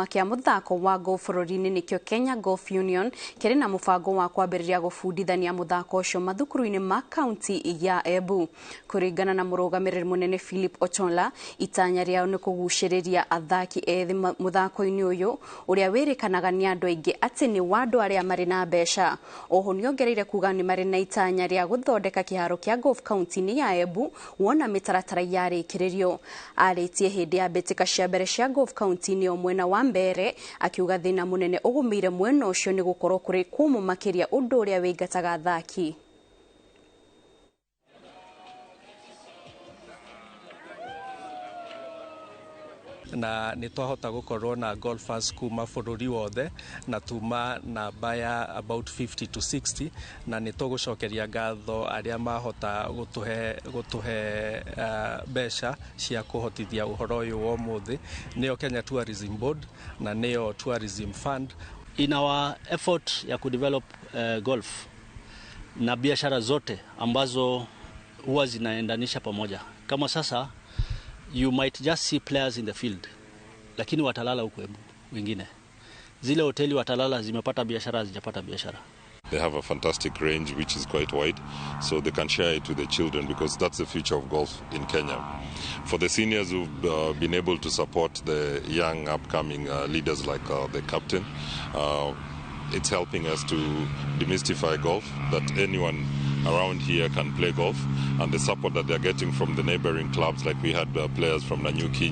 Kĩa mũthako wa golf bũrũri-inĩ nĩkĩo Kenya Golf Union kĩrĩ na mũbango wa kwambĩrĩria gũbundithania mũthako ũcio mathukuru-inĩ ma kaunti ya Embu. Kũringana na mũrũgamĩrĩri mũnene Philip Ochola, itanya rĩao nĩ kũgucĩrĩria athaki ethĩ mũthako-inĩ ũyũ ũrĩa wĩrĩkanaga nĩ andũ aingĩ atĩ nĩ wa andũ arĩa marĩ na mbeca. Oho nĩongereire kuga nĩ marĩ na itanya rĩa gũthondeka kĩharo kĩa golf kaunti-inĩ ya Embu wona mĩtaratara yarĩkĩrĩrio. Arĩtie hĩndĩ ya mbĩtĩka cia mbere cia golf kaunti-inĩ o mwena wa Mbere, akiuga thĩna mũnene ũgũmĩire mwena ũcio nĩ gũkorwo kũrĩ kũmũ makĩria ũndũ ũrĩa wĩingataga athaki. Na nĩ twahota gũkorwo na golfers kuma bũrũri wothe na tuma namba ya about 50 to 60, na nĩ tũgũcokeria ngatho arĩa mahota gũtũhe mbeca cia kũhotithia ũhoro ũyũ wa ũmũthĩ, nĩyo Kenya Tourism Board na nĩyo Tourism Fund. In our effort ya kudevelop golf na biashara zote ambazo huwa zinaendanisha pamoja, kama sasa you might just see players in the field, lakini watalala huko Embu wengine. Zile hoteli watalala zimepata biashara, hazijapata biashara. They have a fantastic range which is quite wide, so they can share it with the children because that's the future of golf in Kenya. For the seniors who've been able to support the young upcoming leaders like the captain, it's helping us to demystify golf, that anyone around here can play golf, and the support that they're getting from the neighboring clubs, like we had players from Nanyuki,